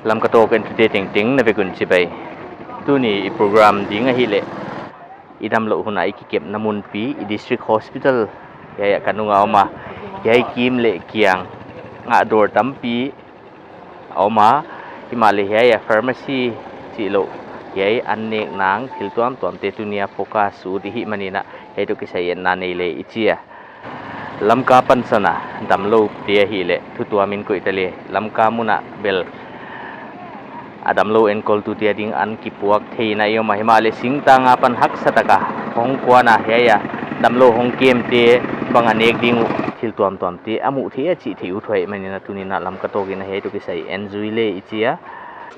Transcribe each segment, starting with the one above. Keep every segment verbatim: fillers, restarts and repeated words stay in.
Lamka Talk entute tengteng na vek un chibai. Tuni i program ding ahihleh, i damlouh hun a i kikepna munpi, i District Hospital, hiai a ka nung a om a, hiai kim leh kiang a dawr tampi a om a, himahleh hiai a pharmacy chihlouh, hiai an nek nang thil tuamtuamte tuni a focus ut i hih manin a, hiai toh kisai enna nei le i chi a. Lamka pansan a damloute ahihleh, thutuam in koih ta le, Lamka mun a bel a damlou enkawltute ading an kipuak theihna i om a, himahleh singtang apan haksa taka hong kuan a, hiai a damlou hong kemte bang a nek ding uh thil tuamtuamte a muh theih a chih theih ut huai manin a, tuni a Lamka Talk in a hiai toh kisai en zui le i chi a.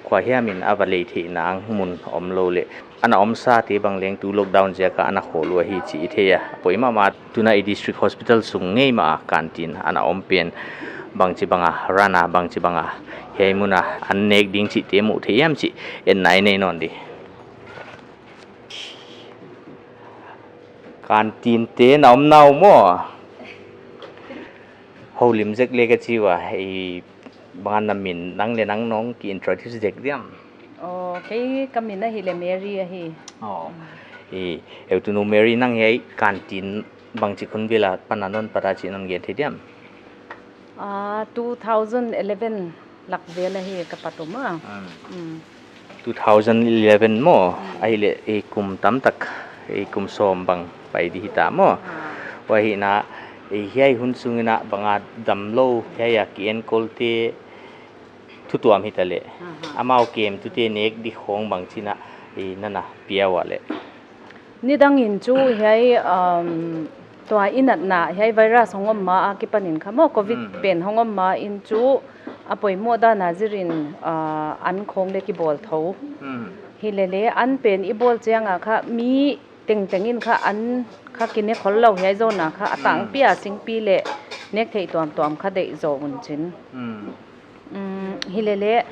Kua hiam in a va lei theih nang mun omlou leh, ana omsate bang leng tu lockdown ziak a ana khawl uh ahi chih i thei a. A poi mahmah, tuni a i District Hospital sung ngei mah a canteen ana om pen, bangchibang a run a, bangchibang a hiai mun a an nek ding chihte muh theih hiam chih enna i nei nawn di. Canteente na om na uh maw? Houlim zek le ka chi ua, i bang a na min, nang leh nang nong ki introduce zek diam? Oh, kei ka min ahihleh Mary ahi. Oh. I, Heutunu Mary, nang hiai canteen bangchi hun vel apan a non pat a chih non gen thei diam? Ah, two thousand eleven lak vel ahi ka pat om a. Hmm. Hmm. Two thousand eleven maw? Hmm. Ahihleh, eh, kum tamtak, eh, kum sawm bang pai di hita maw? Ah. Huai hi a, eh, hiai hun sung in a bang a damlou, hiai a ki enkawlte thutuam hita leh. Aha. Amau kemtute nek di khong bangchi a, eh, nana pia ua leh. Nidang in chu hiai, um, tua i natna hiai virus hong om ma a kipan in kha maw, covid Hmm. pen hong om ma in chu a poimoh dan a zirin, ah, an khong leng kibawl thou. Hmm. Hilele an pen i bawl chiang a kha mi tengteng in kha an kha kine khollou hiai zon a kha a Hmm. tangpi a singpi leh nek theih tuamtuam kha deih zaw un chin. Hmm. Um, hilele,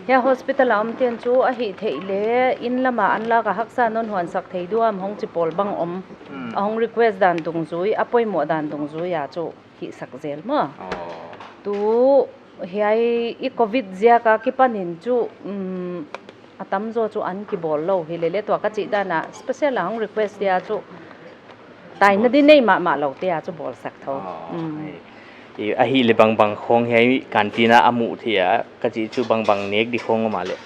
hiai hospital a omte'n chu a hihtheih leh, inn lam a an lak a haksa non huansak thei diam hong chi pawl bang om. Hmm. A hong request dan dungzui, a poimoh dan dungzui a chu hihsak zel maw. Oh. Tu hiai i covid ziak a kipan in chu, um, a tamzaw chu an kibawl lou hilele, tua ka chih dan a special a hong request te a chu taina di nei mahmah loute a chu bawlsak thou. Oh, Hmm. Ai. I, ahihleh bangbang khong hiai canteen a a muh theih a, ka chih chu bangbang nek di khong om a leh?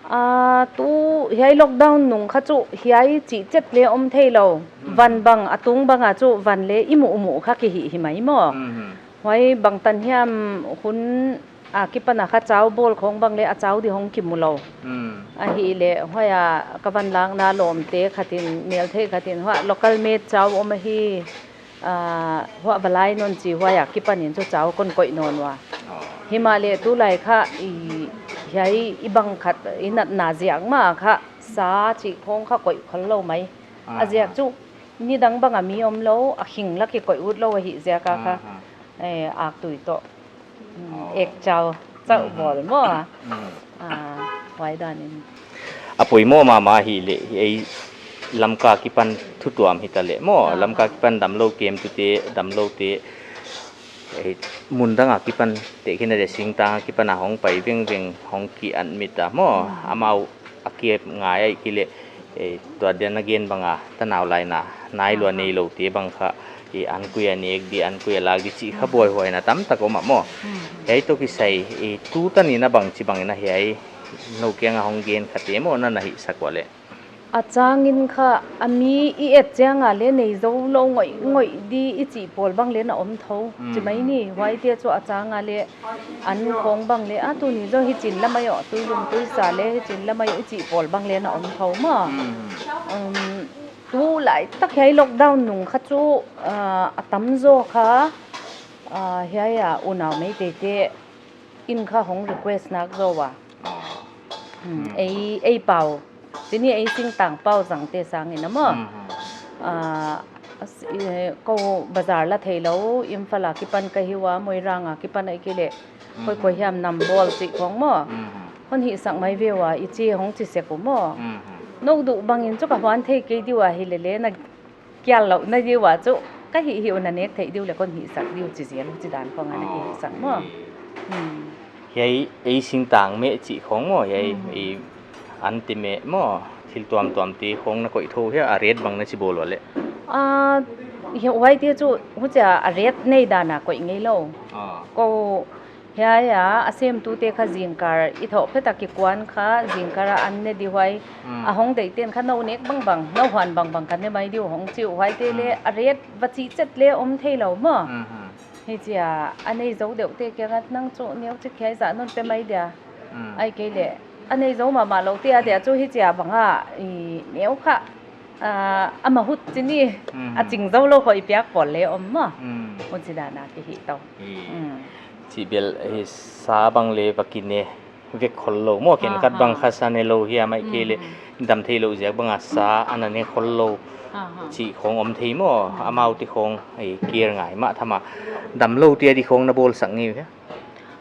Ah, tu hiai lockdown nung kha chu hiai chih chet leng om theilou. Hmm. Van bang, a tung bang a chu van leng i muhmuh kha kihih hi mai maw. Hmm. Huai bangtan hiam hun a kipan a kha chau bawl khong bang leng a chau di hong kimu lou. Hmm. Ahihleh huai a ka van lakna lawmte khat in, meltheih khat in, huai local made chau om ahi, ah, huai va lai non chi huai a kipan in chu chau kon koih nawn ua. Oh. Himahleh tulai kha i, hiai i bang khat i natna ziak mah kha sa chih khong kha koih khollou mai. Ah. A ziak chu nidang bang a mi omlou, a khing lak i koih utlou ahih ziak a kha. Ah. Eh, aktui toh. Hmm, Oh. ek chau, chau Hmm. bawl maw. Hmm. Ah, huai dan in. A poimoh mahmah ahihleh, ei Lamka kipan thutuam hita leh maw, Ah. Lamka kipan damlou kemtute, damloute, eh, mundang a kipan tehkhin a leh singtang a kipan a hong pai vengveng hong ki admit a maw, Hmm. amau a kep ngai ahihkeileh, eh, tua dia na gen bang a, tanau laina, nai lua Aha. neiloute bang kha, eh, an kui a nek di, an kui a lak di chih kha Hmm. buaihuaina tamtak om a maw. Hmm. Hiai toh kisai, eh, tutan in a bangchibang in a hiai nou kiang a hong gen khate maw nana hihsak ua leh? A chang in kha a mi i et chiang a leng nei zou lou ngoihngoih di i chih pawl bang leng na om thou. Hmm. Chi mai ni, huaite chu a chang a leng an khong bang leng, a tuni zaw hichin la mai aw, tuilung tuisa leng hichin la mai aw i chih pawl bang leng na om thou maw. Hmm. Um, tulai tak hiai lockdown nung kha chu, ah, a tamzaw kha, ah, hiai a unau Meiteite in kha hong request nak zaw ua. Ah. Hmm, Hmm. ei, ei pau. Tuni ei singtang pau zangte sang in a maw. Hmm, hmm. Ah, as-, eh, kou bazar la theilou, Imphal a kipan ka hi ua, Moirang a kipan ahihkeileh Hmm. koikoi hiam nam bawl chih khong maw. Hmm, hmm. Hon hihsak mai ve ua, i chi hong chi sek uh maw. Hmm, hmm. Nou duh bang in chu ka huan thei kei di ua hilele na kial louh na di ua chu, ka hih hih un na nek theih di uleh kon hihsak di uh chi zel uh chi dan khong a na ki hihsak maw. Hmm. Hiai ei singtang meh chih khong maw, hiai Hmm. ei an te meh maw, thil tuamtuam te khong na koih thou hia, a rate bang na chi bawl ua leh? Ah, hi-, huaite chu, huchia a rate nei dan a koih ngei lou. Ah. Kou, hiai a, a semtute kha zingkal, i thoh phet a kikuan kha, zingkal a an ne di huai, Hmm. a hong deihten kha nou nek bangbang, nou huan bangbang ka ne mai di uh hong chi uh, huaite leh, Hmm. a rate va chih chet leh om thei lou maw. Hmm, hmm. Hichia, a nei zou deuhte kiang ah nang chu neuchik hiai zah non pe mai dia. Mm. Ahihkeileh, a nei zou mahmah loute adia chu hichia bang a, i, neu kha, ah, a mahut chi ni, Mm. a ching zou lou khong i piak pawl leh om maw. Mm. Huchi dan a ki hi tou. I. Mm. Chih bel, hi sa bang leh va ki ne vek khol lou maw, khenkhat Ah, bang ah. kha sa ne lou hiam ahihkeileh, Mm. dam theilou ziak bang a sa ana ne khol lou. Ah, ah. Chih khong om thei maw, Mm. amaute khong, i, care ngai mah tham a. Damloute adi khong na bawlsak ngei uh hia?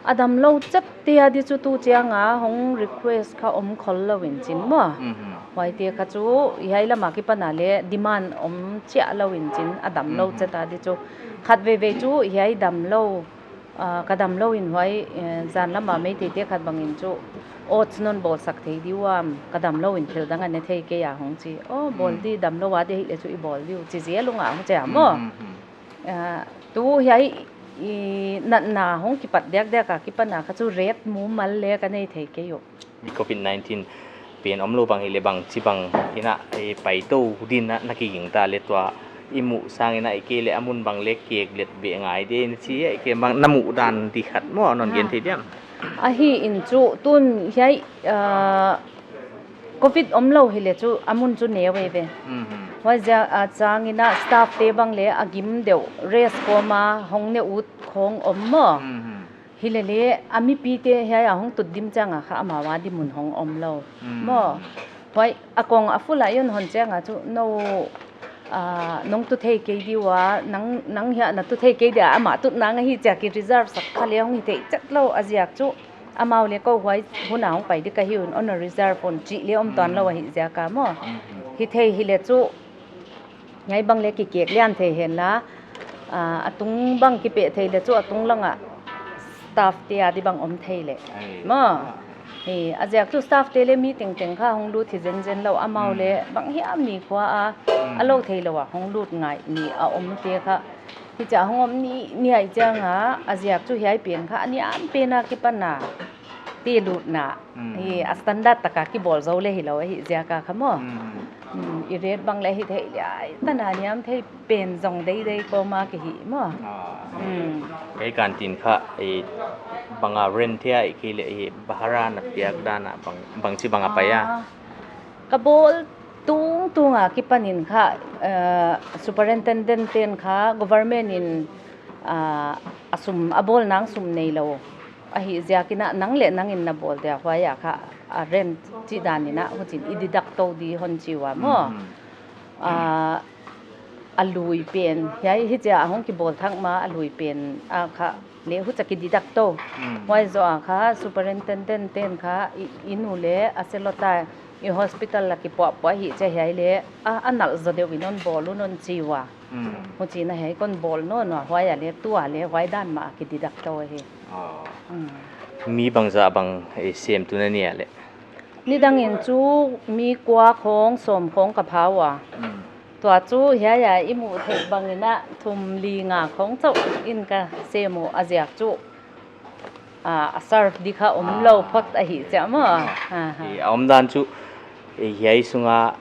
A damlou chet te adi chu tu chiang a hong request kha om khol lou in chin maw. Mhm. Huaite kha chu hiai lam a kipan a leh demand om chiah lou in chin a damlou Mhm. chet adi chu. Khatveivei chu hiai damlou, ah, ka damlou in huai, eh, zan lam a Meiteite khat bang in chu oats non bawlsak thei di uam, ka damlou in thil dang a ne thei kei a hong chi. Oh, bawl Mm. di damlou adi hileh chu i bawl di uh chi zel ung a hong chi a maw. Mhm, mhm. Ah, tu hiai i natna hong kipat diakdiak a kipan a kha chu rate mumal leh ka nei thei kei uh. Covid nineteen pen omlou bang hileh bangchibang in a, eh, paitou din a na kiging ta leh tua i muh sang in a ahihkeileh a mun bang leh kek let beh ngai di na chi ahihkeileh bang na muh dan di khat maw non gen Ah. thei diam? Ahi in chu tun hiai, ah, Covid omlou hileh chu a mun chu neu ei ve. Mhm. Huaiziak a chang in a staff te bang leh a gim deuh rest kawm a hong ne ut khong om maw. Mhm. Hileleh a mipite hiai a hong tut dim chiang a kha amau a di mun hong omlou. Mhm. Maw. Huai a kong a full a i hon chiang a chu nou, ah, nong tu thei kei di ua, nang, nang hiai na tu thei kei dia amah tut nang ahi chia ki reserve sak kha leh hong hi thei chet lou a ziak chu. Amau leh kou huai hun a hong pai di ka hi un, hon reserve hon chih leh om tuan lou Mm. ahi ziak a maw. Mm-hmm. Hi thei hileh chu, hiai bang leh kikek lian thei hen la, ah, a tung bang kipeh thei leh chu a tung lang a staff te adi bang om thei leh. Ai. Maw. Ah. Hi, a ziak chu staff te leh mi tengteng kha hong lut hi zenzen lou amau Mm. leh bang hiam ni khua a, Mm. a lou thei lou a hong lut ngai ni a om te kha. Hichia hong om ni, ni ai chiang a, a ziak chu hiai pen kha, a niam pen a kipan a, ti lutna. Mm. Hi, a standard taka kibawl zou leh hilou, hi ziak a kha maw. Mm. Mm, i rate bang leh hi thei leh, ai, tan a niam thei pen zong deidei kawm a ki hi maw. Ah. Mm. Kei canteen kha, i bang a rent hia ahihkeileh, i bahara na piak dan a bang, bangchi bang a pai a. Ah. Ka bawl tungtung a kipan in kha, eh, superintendent ten kha government in, ah, a sum, a bawl nang sum nei lou. Ahi ziak in a nang leh nang in na bawl dia huai a kha, a rent chih dan in a huchin i deduct tou di hon chi ua maw. Mhm. Ah, a lui pen, hiai hichia a hong kibawl thak ma a lui pen a kha leh huchia ki deduct tou. Mm. Huai zoh a kha superintendent ten kha i, i nu leh a se lou ta i hospital a kipuahpuah hi chia hiai leh a, a nalh zaw deuh in hon bawl un hon chi ua. Mm. Huchi in a hiai kon bawl nawn ua huai a leh tu a leh huai dan mah a ki deduct tou ahi. Ah. Mm. Mi bangzah bang, eh, semtu na ni a leh? Nidang in chu mi kua khong sawm khong ka pha ua. Mm. Tua chu hiai a i muh theih bang in a thum li nga khong chauh in ka sem uh a ziak chu, ah, a serve di kha om lou phot ahi chia maw. Ah. Ah, ha. I a om dan chu, eh, hiai sung a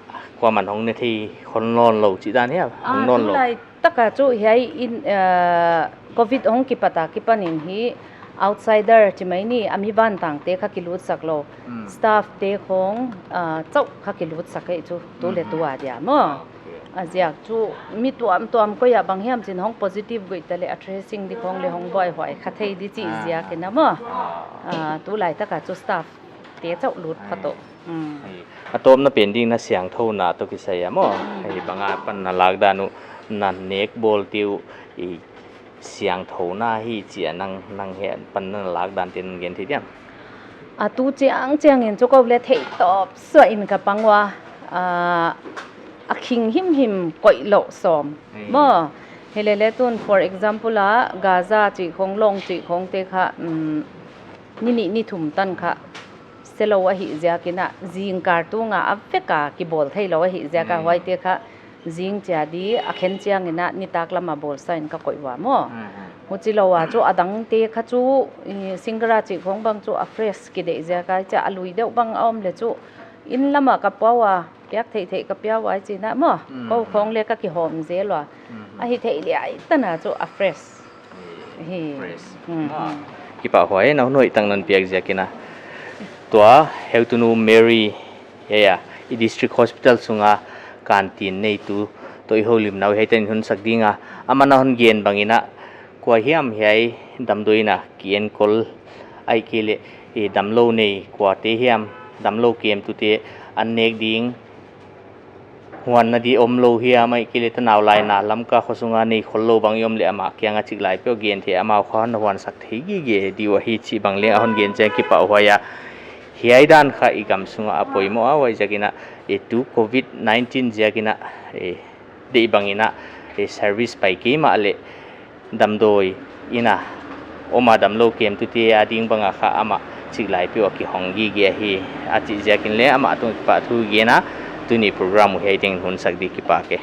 kuaman hong ne thei khol nawn lou chih dan hia, hong Ah, nawn lou. Tulai tak a chu hiai in, eh, Covid hong kipat a kipan in hi outsider chi mai ni, a mi vantang te kha ki lut sak lou. Mm. Staff te khong, ah, chauh kha ki lut sak hi chu, tu leh Mm-hmm. tu a dia maw. Ah, okay. A ziak chu mi tuamtuam koi a bang hiam chin hong positive guih ta leh a tracing di khong leh hong buaihuai kha thei di chih Ah. ziak in a maw. Ah. Ah, tulai tak a chu staff te chauh lut pha tou. Mm. Ai. A tawpna pen ding na siangthouna toh kisai a maw. Mm. Ai, bang a pan na lak dan uh, na nek bawl te uh, i siangthouna hi chia nang, nang hiai pan na lak dan te non gen thei diam? A tu chiang chiang in chu kou leh thei tawp suah in ka pang ua, ah, a khing himhim koih lou sawm. Mm. Maw. Hileleh tun, for example a, Gaza chih khong, long chih khong te kha, mm, ni nih ni thum tan kha se lou ahih ziakin a, zingkal tung a a vek a kibawl theilou ahih ziak a, huaite kha zing chia di a khen chiangin a nitaklam a bawlsa in ka koih ua maw. Huchilou a chu a dangte kha chu, i, Singara chih khong bang chu a fresh kideih ziak a, chia a lui deuh bang a om leh chu inn lam a ka pua ua, piak theihtheih ka pia ua i chih na maw. Kou khong leh ka kihawm zel ua. Ahihtheih liai tan a chu a fresh. Hi. Fresh. Kipahhuai, na hun hoih tak non piak ziakin a. Tua, heutunu Mary, hiai a, i District Hospital sung a canteen neitu toh i houlimna uh hiai tan in hun sak ding a. Aman a hon gen bangin a, kua hiam hiai damdawi in a kienkol ahihkeileh, i damlou nei kuate hiam, damlou kemtute an nek ding huanna di omlou hiam, ahihkeileh tanau lai na Lamka khosung a nei khollou bang i om leh amah kiang a chiklai peuh gen thei, amau kha hon huansak thei gige di uh ahi chih bang leng a hon gen chiang kipahhuai a. Hiai dan kha i gam sung a a poimoh a, huaiziakin a, i tu Covid nineteen ziakin a, i deih bangin a, i service pai kei mahleh damdawi in a om a damlou kemtute ading bang a kha amah chiklai peuh a kihong gige ahi a chih ziakin leh amah tung kipahthu gen a, tuni program uh hiai teng in hun sak di, kipak e.